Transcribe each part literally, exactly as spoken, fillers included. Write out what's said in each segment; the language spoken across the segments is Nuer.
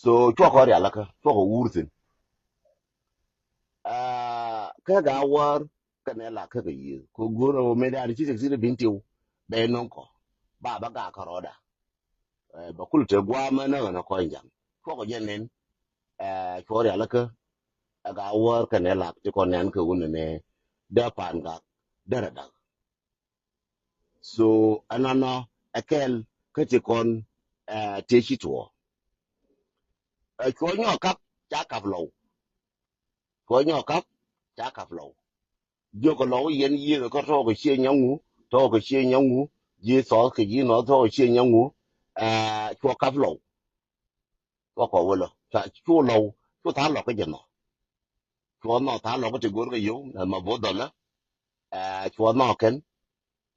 So cuɔkɔ rial kä cuɔkɔ wur thin. Ah, kä ga wär kä nɛ la kä kɛ yiëë ko go̱o̱r ɛ wä mëë da̱a̱n ci sixteen bin tiw bɛ no̱ŋ kɔ ba ba ga kä rɔɔda. Eh, ba kul te guamä nä ɣän ɛ kɔny jaŋ cuɔkɔ jɛ nen. Eh, cuɔ rial kä ɛ ga wär kä nɛ la ti kɔn nɛn kɛ wun nɛ dee pan gak derɛ dak. So ɛnɔnɔ ɛ kɛl kä ti kɔn, eh, tëë ci tuɔɔ. Eh, cuɔ nyɔk kap ca kap lɔw. Cuɔ nyɔk kap ca kap lɔw. Jiök kɛ lɔw yɛn yiëë kɛ tɔɔk kɛ cie nyaŋu, tɔɔk kɛ cie nyaŋu, ji̱ thɔɔk kɛ ji̱ nɔɔth tɔɔk kɛ cie nyaŋu. Eh, cuɔ kap lɔw. Cuɔ kɔ wä lɔ cu lɔw cu tha̱a̱ŋ lɔk kä jɛ nɔ. Cuɔ nɔ tha̱a̱ŋ lɔk kä ti go̱r kɛ yio̱w mɛ ma bo̱o̱th dhɔlä. Eh, cuɔ nɔ kɛn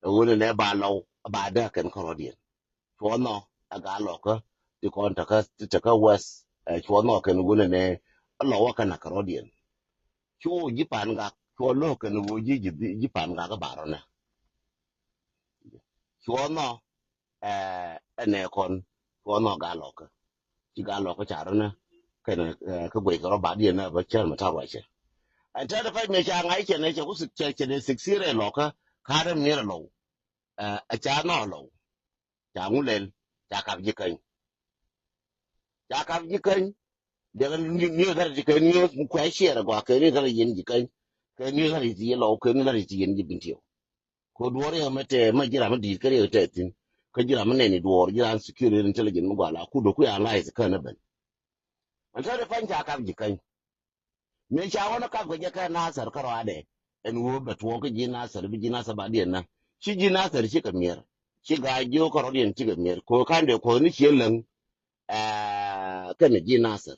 ɛ ɣöö nɛ nɛ ba lɔw ba dee kɛn kä rɔ̱diɛn. Cuɔ nɔ ɛ ga lɔk kä ti kɔn tekä tekä wɛth. Eh, cuɔ nɔ kɛn ɛ ɣöö nɛ nɛ lɔw ɛ kɛn ɛ kä rɔ̱diɛn. Cuɔ ji̱ pan gak cuɔ lo̱k kɛn ɛ ɣöö ji̱ ji̱ pan gak ɛ ba rɔ̱nɛ. Cuɔ nɔ eh, ɛnɛ kɔn cuɔ nɔ ga lɔkä. Ci ga lɔkä ca rɔ nä kɛnɛ, eh, kä guɛy kɛ rɔ ba diɛ nä bä cär mɛ tar ruacɛ. Ɛn tɛt pɛc mɛ ca ŋa̱c cɛ nɛ cɛ ku sik cɛ cɛ dee sik sirɛ lɔkä. Karɛ mier lɔw. Eh, ɛ ca nɔ lɔw. Ca ŋu lɛl ca kap ji̱ käny. Ca kap ji̱ käny. Diɛ kɛ ni ni kɛ ji̱ käny ni kuɛ ciɛrɛ gɔa kɛ ni kɛ yɛn ji̱ käny. Kɛ ni kɛ ji̱ lɔw kɛ ni kɛ ji̱ yɛn ji̱ bintiw. Ko duɔr yɛ mɛ tɛ mɛ ji̱ ram mɛ di̱i̱t kä riɛk tɛ thi̱n. Kä ji̱ ram mɛ nɛni duɔr ji̱ ram security intelligence mɛ guala ku dɔ ku ya lies kä nɛ ben. Ɛn tɛ de pany ca kap ji̱ käny. Mëë ca wä nɛ kap kɛ jɛ kɛ Nasir kä rɔadɛ. Ɛn wä bɛ tuɔɔk kä ji̱ Nasir bi ji̱ Nasir ba diɛn na ci ji̱ Nasir ci kɛ miɛr. Ci gaa jiök kä rɔdiɛn ci kɛ miɛr ko kan de kuɔth ni ciɛ läŋ. Ɛɛ kɛnɛ ji̱ Nasir.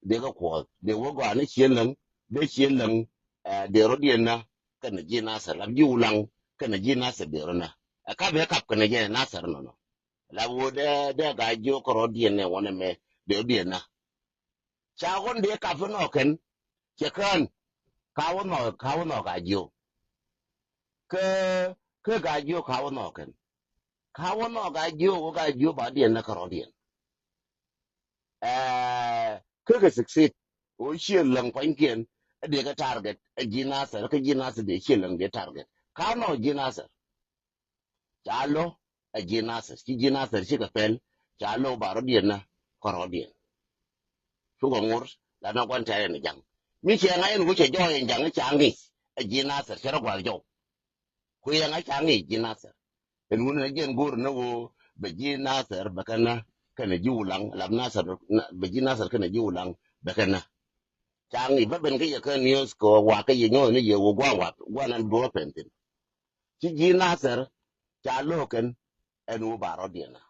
Dee kä kuɔth dee wä gɔaa ni ciɛ läŋ dee ciɛ läŋ. Ɛɛ dee rɔ diɛn na kɛnɛ ji̱ Nasir lap ji̱ wulaŋ kɛnɛ ji̱ Nasir dee rɔ na. Ɛ kap ɛ kap kɛnɛ jɛ Nasir nɔnɔ. Lap wä dee dee gaa jiök kɛ rɔ diɛn nɛ wä nɛ mɛ dee rɔ diɛn na. Ca ɣɔn dee kap inɔ kɛn cɛ kään. Ka wä nɔ ka wä nɔ gaa jiök. Kä kä gaa jiök ka wä nɔ kɛn. Ka wä nɔ gaa jiök wä gaa jiök ba diɛn na kä rɔ diɛn. Ɛɛ kä kɛ succeed. Wä ciɛ läŋ pua̱nykiɛn ɛ dee kɛ target ɛ ji̱ Nasir kä ji̱ Nasir dee ciɛ läŋ dee target ka nɔ ji̱ Nasir. Ca lo̱ ɛ ji̱ Nasir ci ji̱ Nasir cikɛ pɛl. Ca lo̱ ba rɔ̱diɛn na kä rɔ̱diɛn. Cukɛ ŋur la na gua̱n tɛɛrɛ ni ja̱ŋ mi ciɛ ŋa̱c ɛn wä cɛ jɔɔy ɛn ja̱ŋ ca ŋic ɛ ji̱ Nasir cɛ rɔ gua̱l jɔw. Ku yɛ ŋa̱c ca ŋic ji̱ Nasir. Ɛn wun ɛ jiɛn go̱o̱r ni ɣöö bɛ ji̱ Nasir bɛ kɛn na kɛnɛ ji̱ wulaŋ lap Nasir bɛ ji̱ Nasir kɛnɛ ji̱ wulaŋ bɛ kɛn na. Ca ŋic bä ben kä yɛ kä news kɛ wa kä yɛ nyɔɔth ni yɛ wä gua̱a̱ŋ wa gua̱a̱ŋ nan duɔ̱ɔ̱r pɛn thin. Ci ji̱ Nasir ca lo̱o̱kɛn ɛn wä ba rɔ̱diɛn na.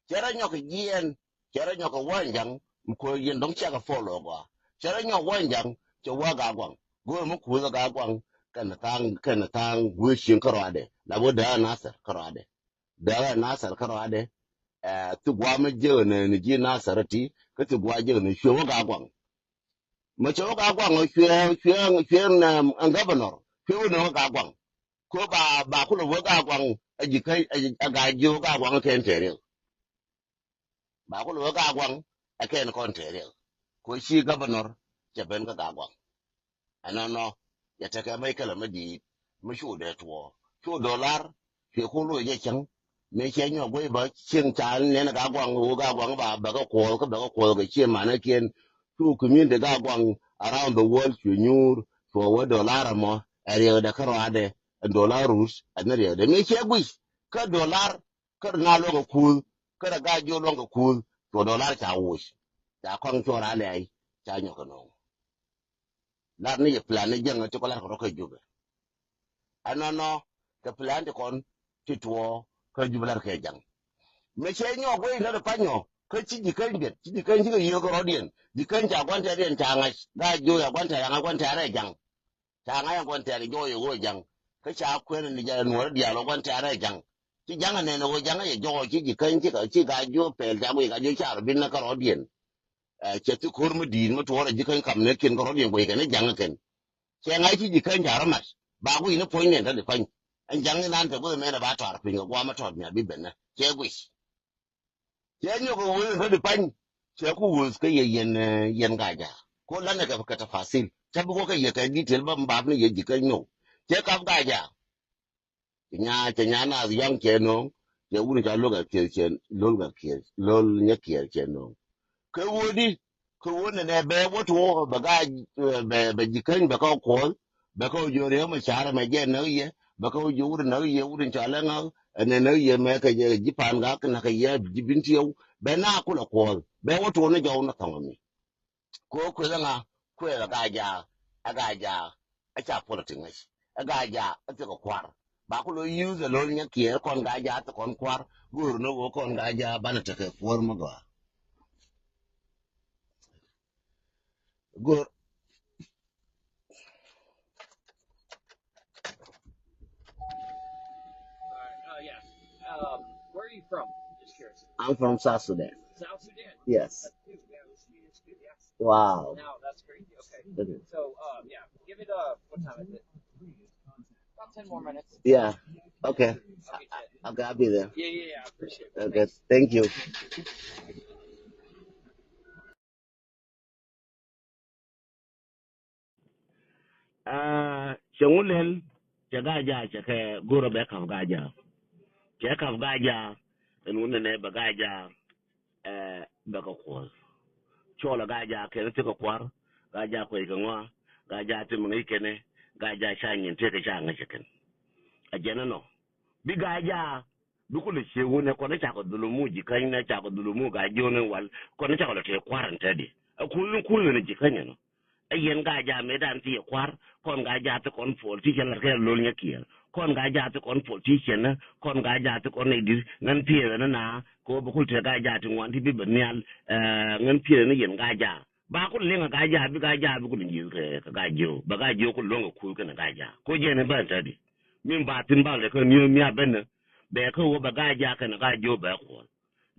Cɛ rɔ nyɔk jiɛɛn cɛ rɔ nyɔk kɛ wäny ja̱ŋ mi kuäär yɛn dɔ̱ŋ cɛ kɛ follow gɔaa. Cɛ rɔ nyɔk wäny ja̱ŋ cɛ wä gaa gua̱ŋ. Go̱o̱r mi kuäär gaa gua̱ŋ kɛn tha̱a̱ŋ kɛn tha̱a̱ŋ gui̱i̱r cieŋ kä rɔadɛ la wä dääk Nasir kä rɔadɛ. Dääk Nasir kä rɔadɛ. Ɛ thi gua̱a̱m mi jiäk ni ji̱ Nasir ti kä thi gua̱a̱m jiäk ni cuɛ wä gaa gua̱ŋ. Mɛ cɛ wä gaa gua̱ŋ cuɛ cuɛ cuɛ ɛn governor cuɛ wä ni wä gaa gua̱ŋ. Ko ba ba kulɛ wä gaa gua̱ŋ ɛ ji̱ kä ɛ gaa ji̱ wä gaa gua̱ŋ kɛn tɛriɛk. Ba kulɛ wä gaa gua̱ŋ ɛ kɛn kɔn tɛriɛk. Ko ci governor cɛ ben kä gaa gua̱ŋ. Ɛnɔnɔ yɛ tekɛ mec kɛlɛ mi di̱i̱t mi cu dee tuɔɔk cu dolar. Cuɛ kun loc jɛ cäŋ mëë cɛ nyɔk guey bä cieŋ ca nɛn gaa guaŋ ɣöö gaa guaŋ ba bɛ kä kuɔth kä bɛ kä kuɔth kɛ cie manäkiɛn. Cu community gaa guaŋ around the world cuɛ nyuur cuɛ wä dolar ɛmɔ ɛ riɛkdɛ kä rɔadɛ. Ɛn dolar rus ɛn riɛkdɛ mëë cɛ guic kä dolar kä na luɔ̱ŋ kɛ kuuth kä rɛ gaa jiök luɔ̱ŋ kɛ kuuth cuɛ dolar ca woc. Ca kɔŋ cuɔ raa lɛy ca nyɔk kɛ nɔŋ. Lar ni yɛ plan ni jäŋ ti kɔ lar kɛ rɔ kɛ Jubɛ. Ɛnɔnɔ kɛ plan ti kɔn ti tuɔɔ kä Jubɛ lar kɛ jaŋ. Mɛ cɛ nyɔk wei nɛ rɛ panyɔ kä ci ji̱ käny biɛt ci ji̱ käny ci kɛ yiëë kɛ rɔ̱diɛn ji̱ käny ca gua̱n tɛ̈riɛn ca ŋa̱c gaa jiök ca gua̱n tɛ̈r ca ŋa̱c gua̱n tɛ̈r rɛ jaŋ. Ca ŋa̱c ɛ gua̱n tɛ̈r jɔɔc ɛ ɣöö ja̱ŋ kä ca kuɛn ni jɛ nuɔ̱ɔ̱r diaal ɛ gua̱n tɛ̈r rɛ ja̱ŋ. Ci ja̱ŋ ɛ nɛn ɛ ɣöö ja̱ŋ ɛ jɔɔc ci ji̱ käny ci gaa jiök pɛl ca guic gaa jiök ca rɔ bin nä kä rɔ̱diɛn. Ɛ cɛ thi ko̱r mi di̱i̱t mi tuɔɔr ɛ ji̱ käny kam ni kiɛn kä rɔ̱diɛn guic kɛn ɛ ja̱ŋ ɛ kɛn. Cɛ ŋa̱c ci ji̱ käny ca rɔ mat ba guic ni puɔ̱ny nɛn tä di päny. Ɛn ja̱ŋ inan te guic mɛn ɛ ba tɔar piny kɛ guam ɛ tɔt mi a bi ben nä cɛ guic. Cɛ nyɔk kɛ wee rɔ̱di pany. Cɛ ku wuth kä yɛ yɛn, eh, yɛn Gaajaak. Ko lanɛ kɛ kɛ tafasil. Cɛ bi wä kä yɛ kɛ detail ba mbaap ni yɛ ji̱ kä nyo̱w. Cɛ kap Gaajaak. Cɛ nya, cɛ nya naath yɔ̱ŋ cɛ no̱o̱ŋ. Cɛ wun ca lo̱l kɛ kiɛth cɛ, lo̱l kɛ kiɛth, lo̱l nyɛ kiɛth cɛ no̱o̱ŋ. Kɛ wä di, kɛ wä nɛnɛ bɛ wä tuɔɔk bɛ Gaaj, eh, bɛ, bɛ ji̱ käny bɛ kä kuɔth. Bɛ kä wä jiök riäk mɛ carɛ mɛ jɛ näk yɛ. Bɛ kä wä jiök wut näk yɛ, wut in cɔalɛ ŋäk. Ɛn ɛ näk yɛ mɛ kɛ jɛ ji̱ pa̱a̱n gak näk kɛ yɛ ji̱ bin tiɛw. Bɛ na kulɛ kuɔth. Bɛ wä tuɔɔk ni jɔw ni thɔŋ mi. Ko kueth ɛŋa, kueth ɛ Gaajaak, ɛ Gaajaak, ɛ ca politic ŋäc. Ɛ Gaajaak, ɛ thikɛ kua̱r. Ba ku lo use ɛ lo̱l nyɛ kiɛɛr kɔn Gaajaak, thikɛ kɔn kua̱r. Go̱o̱r ni wä kɔn Gaajaak, banɛ tekɛ kuäär mi gɔaa. Go̱o̱r. Uh, uh, yeah. Um, where are you from? Just curious. I'm from South Sudan. South Sudan? Yes. That's cute. Yeah, that's cute, yeah. Wow. Now, that's crazy. Okay. Okay. So, um, yeah, give it, uh, what time is it? About ten more minutes. Yeah. Okay. Okay, I'll be there. Yeah, yeah, yeah. I appreciate it. Okay. Thanks. Thank you. Aa, cɛ ŋu lɛl, cɛ Gaajaak, cɛ kɛ go̱rä bɛ kap Gaajaak. Cɛ kap Gaajaak, ɛn wun nɛnɛ bɛ Gaajaak, ɛ, bɛ kɛ kuɔth. Cɔɔlɛ Gaajaak kɛn thikɛ kua̱r, Gaajaak kuec kɛ ŋɔa, Gaajaak thimɛ ŋäc kɛnɛ, Gaajaak ca nyin tëëkɛ ca ŋäc kɛn. Ɛ jɛn ɛnɔ. Bi Gaajaak, bi kulɛ ciek wun ɛ kɔn cakɔ dhulumu ji̱ käny nɛ, cakɔ dhulumu Gaajiok ni wal, kɔn cakɔ lɛ tëë kua̱r ɛn tɛdi. Ɛ kul ni kul ni ji̱ käny ɛnɔ. Ɛ yɛn Gaajaak mëëdan thiɛ kua̱r, kɔn Gaajaak thi kɔn politician lat kɛ lo̱l nyɛ kiɛɛr. Kɔn Gaajaak thi kɔn politician nä, kɔn Gaajaak thi kɔn nɛy di̱t, ŋän piɛth ɛn na, kɛ wä bɛ kul tëë Gaajaak ti ŋuan ti bi bɛ nhial, ɛ, ŋän piɛth ɛn yɛn Gaajaak. Ba ku liŋ a Gaajaak, bi Gaajaak, bi ku liŋ ji̱ kɛ, kɛ Gaajiok. Ba Gaajiok ku luäŋ kɛ kuth kɛnɛ Gaajaak. Ko jɛn i̱ bä tɛ̈di. Min ba thi̱n bak lɛ kä ni̱ mia̱ ben. Bɛ kä wä ba Gaajaak kɛnɛ Gaajiok bɛ kuɔth.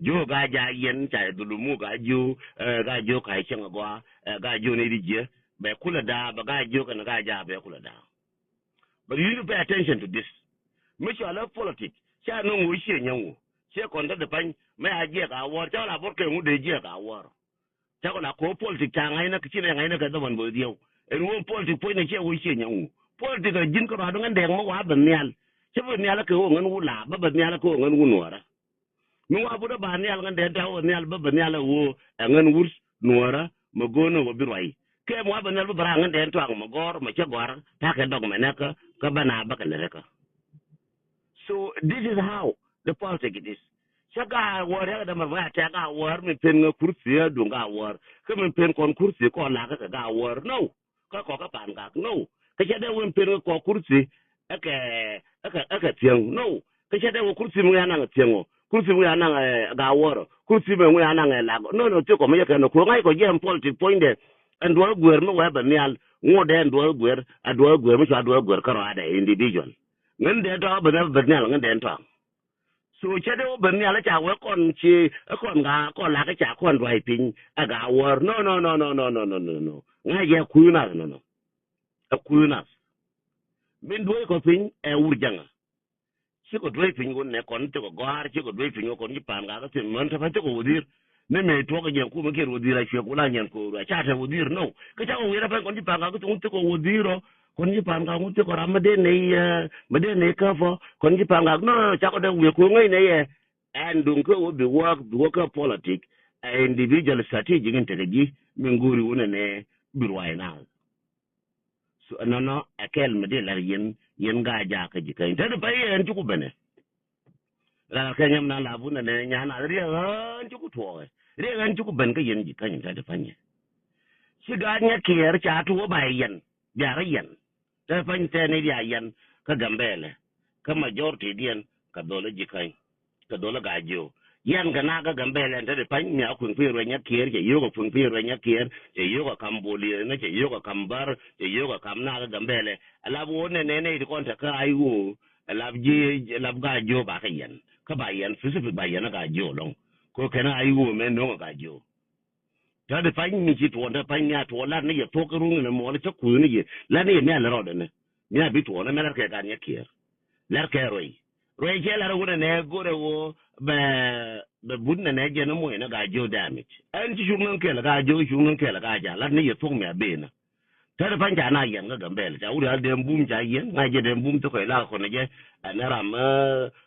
Jiök Gaajaak yɛn ca dhulumu Gaajiok, ɛ, Gaajiok ka cieŋ a gɔaa, ɛ, Gaajiok ni di jiɛ. Bɛ kulɛ da̱a̱, ba Gaajiok kɛnɛ Gaajaak bɛ kulɛ da̱a̱. But you need to pay attention to this. Mi cɔal ɛ politic. Ca no̱ŋ wä ciɛ nyɛ ŋu. Ciɛ kɔn te di pany. Mɛ a jiɛk a wäär. Ca la bɔr kɛ ŋu dee jiɛk a wäär. Cakɔ la ko̱o̱p politik ca ŋa̱cnä kɛ ci nɛ ŋa̱cnä kɛ dhɔmɔn bä dhieu. Ɛn ɣöö politik puɔ̱cnɛ ciɛ wä ciɛ nyɛ ŋu. Politik ɛ ji̱n kärɔaadu ŋän dɛɛk mi wa ben nhial. Cä ben nhial kɛ ɣöö ŋän wut la bä ben nhial kɛ ɣöö ŋän wut nuɔɔrä. Mi wa butdä ba nhial ŋän dɛɛk tɔ̱ wä nhial bä ben nhial ɛ ɣöö ɛ ŋän wut nuɔɔrä mi go̱o̱nä wä bi ruac. Kɛ mi wa ben nhial bä ben raar ŋän dɛɛk tɔ̱ mi gɔ̱r mi cä gɔ̱a̱r ta̱kɛ dɔk mɛnɛ kä kä bä na bä kɛ lät kä. So this is how the politic it is. Cä Gaa Wäär riäk dämɛ bä a tɛk Gaa Wäär mi pen ŋä kurthi a duŋ Gaa Wäär. Kä mi pen kɔn kurthi kɔn lakä kɛ Gaa Wäär. No. Kä kɔk kä Pangak. No. Kä cä dee wen pen ŋä kɔk kurthi. Ɛ kɛ, ɛ kɛ, ɛ kɛ thiäŋ. No. Kä cä dee wä kurthi mi ŋuya naŋ thiäŋ ɔ. Kurthi mi ŋuya naŋ, eh, Gaa Wäär ɔ. Kurthi mi ŋuya naŋ, eh, lak ɔ. No, no, thiek kɔ mi yɛ kɛn ɔ. Kɛ ŋa̱c kɔ jiɛm politic puɔ̱nydɛ. Ɛn duɔl guer mi wee bɛ nhial. Ŋuɔ̱t dee ɛn duɔl guer. Ɛ duɔl guer mi cua duɔl guer kärɔaadɛ individual. Ŋän dee tɔ̱ bä bä nhial ŋän dee tɔ̱. So cä dee wä bä nhial ca wee kɔn ci ɛ kɔn Gaa kɔn lakä ca kɔn duay piny ɛ Gaa Wäär. No, no, no. Ŋa̱c yɛ kuy nath, no, no. Ɛ kuy nath. Min duay kɔ piny ɛ wur jaŋä. Cikɔ duay piny wun nɛ kɔn cikɔ gɔ̱a̱r, cikɔ duay piny wä kɔn ci Pangak kä thi̱n män te pa cikɔ wä dhi̱i̱r. Ni mëë tuɔk kɛ nyɛn kumɛ kiɛn wä dhi̱i̱r a cuɛ kula nyɛn ko̱o̱r a ca te wä dhi̱i̱r no. Kä cakɔ wi̱i̱ rɛ pɛn kɔn ci Pangak kä thi̱n wä cikɔ wä dhi̱i̱r ɔ. Kɔn ci Pangak wä cikɔ ram mi dee nɛy, eh, mi dee nɛy käp ɔ. Kɔn ci Pangak no, cakɔ dee wi̱i̱ ko̱o̱ŋ ŋäc nɛy ɛ. Ɛn duŋ kä wä bi wäk, bi wäk kä politik. Ɛ individual strategic in tekɛ ji̱ min go̱o̱ri wun ɛnɛ bi ruac naath. So, nɔnɔ, ɛ kɛl mi di lar yɛn, yɛn Gaa Jaak kä ji̱ käny. Te di pay yɛn cuku benɛ. Lar kɛ nyam na labu nɛ nɛ nyan a riɛk ɣän cuku tuɔɔkɛ. Riɛk ɣän cuku ben kä yɛn ji̱ käny te di panyɛ. Ci Gaa Nyɛ Kiɛɛr ca tuɔ ba yɛn. Bia kä yɛn. Te pany tɛn i̱ bia yɛn kä Gambɛlɛ. Kä majority diɛn kä dhol ji̱ käny. Kɛ dhol Gaajiok. Yɛn kɛ nak kä Gambɛlɛ ɛn te di pany mi a kui̱ŋ piny ruɛc Nyɛ Kiɛɛr, cɛ yio̱k a kui̱ŋ piny ruɛc Nyɛ Kiɛɛr, cɛ yio̱k a kam Bol Yɛn, cɛ yio̱k a kam Bär, cɛ yio̱k a kam nak kä Gambɛlɛ. Ɛ lap ɣöö nɛ nɛ nɛ ti kɔn te kä I O, ɛ lap ji̱, ɛ lap Gaajiok ba kɛ yɛn. Kä ba yɛn specific ba yɛn a Gaajiok lɔŋ. Kɛ kɛn a I O mɛ no̱o̱ŋ a Gaajiok. Te di pany mi ci tuɔɔn te pany mi a tuɔɔn lat ni yɛ thok kɛ ruŋ ni mɔɔl cä kuth ni yɛ. Lat ni yɛ mi a lɛ rɔɔdɛ ni. Mi a bi tuɔɔn ni mɛ lat kɛ Gaa Nyɛ Kiɛɛr. Lat kɛ ruɛy. Ruɛy cɛ lat wunɛ nɛ go̱rɛ woo bɛ bɛ but nɛ nɛ jɛn moc nɛ Gaajiok damage. Ɛn ci cuŋ ni kɛl Gaajiok, cuŋ ni kɛl Gaajiok, lat ni yɛ thuɔ̱k mi a ben. Tɛr pan ca na yɛn kä Gambɛl ca wuri al dee bum ca yɛn ŋa̱c jɛ dee bum thikɔ ila kɔn jɛ. Ɛn ram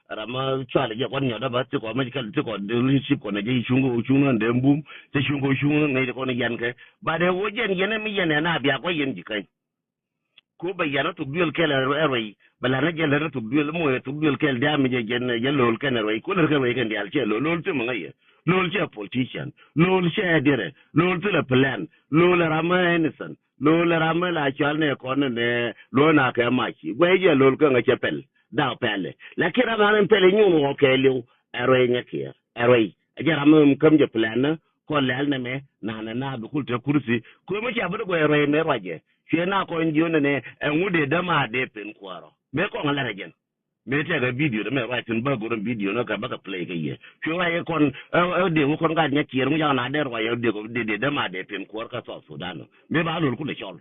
ram cual jɛ kɔn nyɔt daba thikɔ mɛ kɛl thikɔ leadership kɔn jɛ cuŋ kɔ cuŋ ni dee bum. Cɛ cuŋ kɔ cuŋ ni kɔn yɛn kɛ. Ba dee wä jɛn yɛn mi yɛn ɛn a bia kɔ yɛn ji̱ käny. Ko bɛ yan a thok duël kɛl ɛ ruɛy bɛ lan a jɛ lät a thok duël moc a thok duël kɛl diaam mi jɛ jɛn jɛ lo̱l kɛn ɛ ruɛy ko lät kɛn ruɛy kɛn diaal cɛ lo̱l lo̱l thimɛ ŋäc yɛ. Lo̱l cɛ politician, lo̱l cɛ dirɛ, lo̱l thilɛ plan, lo̱l ɛ ram ɛ innocent, lo̱l ɛ ram ɛ la cual nɛ kɔn nɛ lo̱l na kɛ mac guɛy jɛ lo̱l kɛ ŋäc cɛ pɛl. Dak pɛlɛ lakin ram an pɛl inyuun ɣɔk kɛɛliw. Ɛ ruɛy nyɛ kiɛɛr ɛ ruɛy ɛ jɛ ram ɛ käm jɛ plan nä. Kɔn lɛl nɛmɛ nanɛ na bi kul te kursi kuɛ mi ca bi dee guɛy ruɛy mɛ ruacɛ. Cuɛ na kɔn jiön nɛnɛ ɛŋu dee däma dee pen kuäärɔ mɛ kɔn lat ɛ jɛn. Mëë tɛkɛ video dɛ mɛ ruac thi̱n bä go̱r ɛn video nä kɛ bä kɛ play kɛ yɛ. Cuɛ ruac yɛ kɔn ɛ dee wä kɔn gat nyɛ kiɛɛr ŋu yak na dee ruac ɛ dee dee dee däma dee pen kuäär kä South Sudan nɔ mëë ba lo̱l kulɛ cɔl.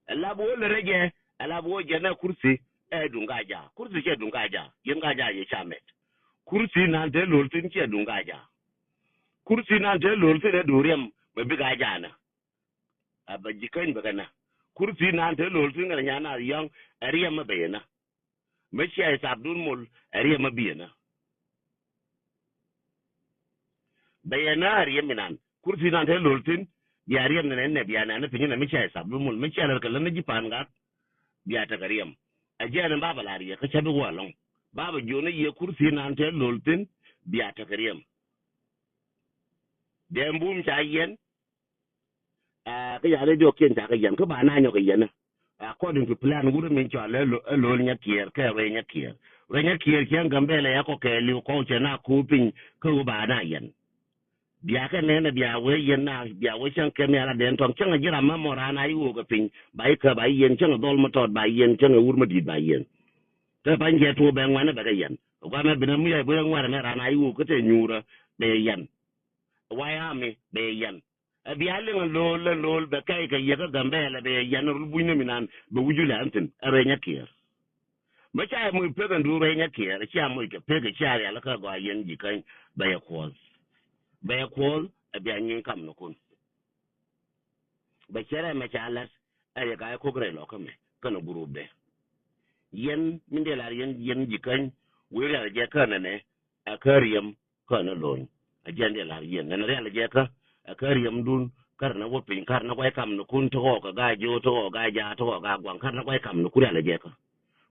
Ɛ lap wä lɛ rɛ jɛ ɛ lap wä jɛ nɛ kursi. Ɛ duŋ Gaajiok kursi cɛ duŋ Gaajiok yɛn Gaajiok yɛ ca mɛt. Kursi nan te lo̱l thi̱n cɛ duŋ Gaajiok. Kursi nan te lo̱l thi̱n ɛ duŋ riɛm mɛ bi Gaajiok nä. A bɛ ji̱ käny bɛ kɛ nä. Kursi nan te lo̱l thi̱n kɛ nɛ nyan a yɔ̱ŋ ɛ riɛm mɛ bɛ yɛ nä. Mɛ cia isabdun mol ɛ riɛm mɛ bi yɛ nä. Bɛ yɛ nä a riɛm inan kursi nan te lo̱l thi̱n. Bia riɛm nɛ nɛ bia nɛ nɛ piny nɛ mɛ cia isabdun mol mɛ cia lɛr kɛ lä nɛ ji̱ pa̱a̱n gat. Bia tekɛ riɛm ɛ jɛn in ba bɛ la riɛk kä ca bi wä ɛlɔ̱ŋ. Ba bɛ jiɔn i̱ yɛ kursi nan te lo̱l thi̱n. Bia tekɛ riɛm. Dee bum ca yɛn. Kä ya rediö kiɛn ca kɛ yɛn kä ba na nyɔk kɛ yɛn. According to plan wurɛ min cɔal ɛ lo̱l nyɛ kiɛɛr kɛ ruɛ nyɛ kiɛɛr ruɛ nyɛ kiɛɛr cɛ Gambɛl ɛ ya kɔ kɛɛliw kɔw cɛ na ko̱o̱p piny. Kä ɣöö ba na yɛn. Bia kɛ nɛn ɛ bia wee yɛn na bia wee cäŋ kɛ mial a den tɔŋ cäŋ ɛ ji̱ ram mɛ mɔ raan a i̱ ɣöö kɛ piny ba i̱ kä ba i̱ yɛn cäŋ ɛ dhɔl mɛ tɔt ba i̱ yɛn cäŋ ɛ wur mɛ di̱i̱t ba i̱ yɛn. Te pany jɛ tuɔ bɛ ŋuan ɛ bɛ kɛ yɛn ɛ guamɛ binɛ mi ya i̱ bɛ ŋuan ɛ mɛ raan a i̱ ɣöö kä te nyuurä bɛ yɛn. Wayami bɛ yɛn. Ɛ bia liŋ ɛ lo̱o̱l ɛ lo̱o̱l bɛ kɛy kɛ yɛ kä Gambɛl ɛ bɛ yɛn rul bunyni mi nan bɛ wi̱c wi̱lɛ an thi̱n ɛ ruɛ nyɛ kiɛɛr. Mɛ ca yɛ moc pek ɛn duun ruɛ nyɛ kiɛɛr cia moc kɛ pek cia rial kä gɔaa yɛn ji̱ käny bɛ yɛ kuɔth. Bɛ yɛ kuɔth ɛ bia nyuny kam ni kun. Bɛ cɛ rɛmɛ ca la̱t ɛ yɛ ka yɛ kok rɛy lɔkä mɛ kɛnɛ gurupdɛ. Yɛn min dee lar yɛn yɛn ji̱ käny wee rial jɛ känɛ nɛ ɛ kä riɛm. Kä ni lo̱ny a jiɛn diɛ la̱r yien nɛn rial jɛ kä ɛ kä riɛmdun. Kär ni wä piny kär ni guay kam ni kun ti ɣɔk ɛ Gaajiok ti ɣɔk Gaajiak ti ɣɔk Gaaguaŋ kär ni guay kam ni kun rial jɛ kä.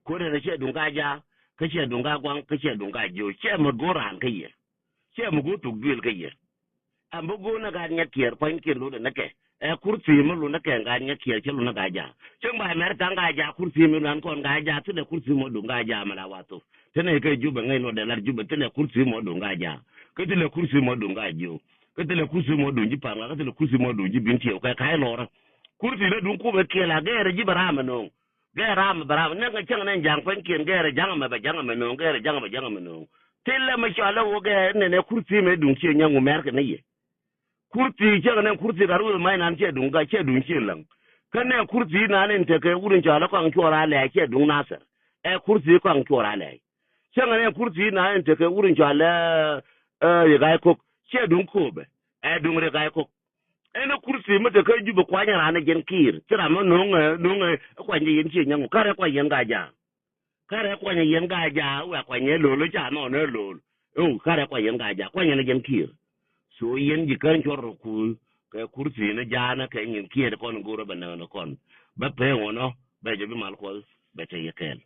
Kun rɛn ciɛ duŋ Gaajiak kä ciɛ duŋ Gaaguaŋ kä ciɛ duŋ Gaajiok ciɛ mät go̱o̱r raan kä yɛ. Ciɛ mät go̱o̱r thuk duël kä yɛ. Ɛn bä go̱o̱r ni gaat nyɛ kiɛɛr pua̱nykiɛn lotdɛ ni kɛ. Ɛ kurthi mi lotdɛ kɛ gaat nyɛ kiɛɛr cä lotdɛ Gaajiak. Cäŋ ba America Gaajiak kurthi mi luan kɔn Gaajiak thilɛ kurthi mɔ duŋ Gaajiak mɛ la wa thok. Thilɛ kɛ Jubɛ ŋäc lotdɛ lat Jubɛ thilɛ kurthi mɔ duŋ Gaajiak. Kä thilɛ kurthi mɔ duŋ Gaajiok. Kä thilɛ kurthi mɔ duŋ ji̱ Pamgak kä thilɛ kurthi mɔ duŋ ji̱ Bentiu kɛ ka̱c lɔrä. Kurthi ni duŋ Kuubɛ kiɛɛl a gɛɛrɛ ji̱ bɛ ram ɛ no̱o̱ŋ. Gɛɛrɛ ram bɛ ram nɛk ŋä cäŋ nɛn ja̱ŋ pua̱nykiɛn gɛɛrɛ ja̱ŋ mɛ bɛ ja̱ŋ mɛ no̱o̱ŋ gɛɛrɛ ja̱ŋ mɛ ja̱ŋ mɛ no̱o̱ŋ. Thilɛ mɛ cɔalɛ wä gɛɛrɛ nɛnɛ kurthi mɛ duŋ ciɛ nyaŋ wä mɛr kɛ ni yɛ. Kurthi cäŋ nɛn kurthi ka ruth mac nan ciɛ duŋ ka ciɛ duŋ ciɛ läŋ. Kä nɛ kurthi nan in tekɛ wut in cɔal ɛ kɔaŋ cuɔr a lɛɛc ciɛ duŋ Nathɛr. Ɛ kurthi kɔaŋ cuɔr a lɛɛc. Cäŋ nɛn kurthi nan in tekɛ wut in cɔal ɛ Riek Gai Kok ciɛ duŋ Kööbɛ. Ɛ duŋ Riek Gai Kok. Ɛn ɛ kurthi mi tekɛ Jubɛ kuany ɛ raan ɛ jɛn Kiir ci ram ɛ no̱o̱ŋ ɛ no̱o̱ŋ ɛ kuany ɛ yɛn ciɛ nyaŋ wä kärɛ kuany yɛn Gaajiak. Kärɛ kuanyɛ yɛn Gaajiak wɛ kuanyɛ lo̱l ca nɔɔnɛ lo̱l. Ëë kärɛ kuanyɛ yɛn Gaajiak kuanyɛ ni jɛn Kiir. So yɛn ji̱ kän cuɔr rɔ kuuth kɛ kurthi ni jaanä kɛ nyin Kiir kɔn go̱rä bɛ näk ni kɔn. Bä pee ŋuɔnɔ bɛ jɛ bi mal Kuɔth bɛ te yɛ kɛɛl.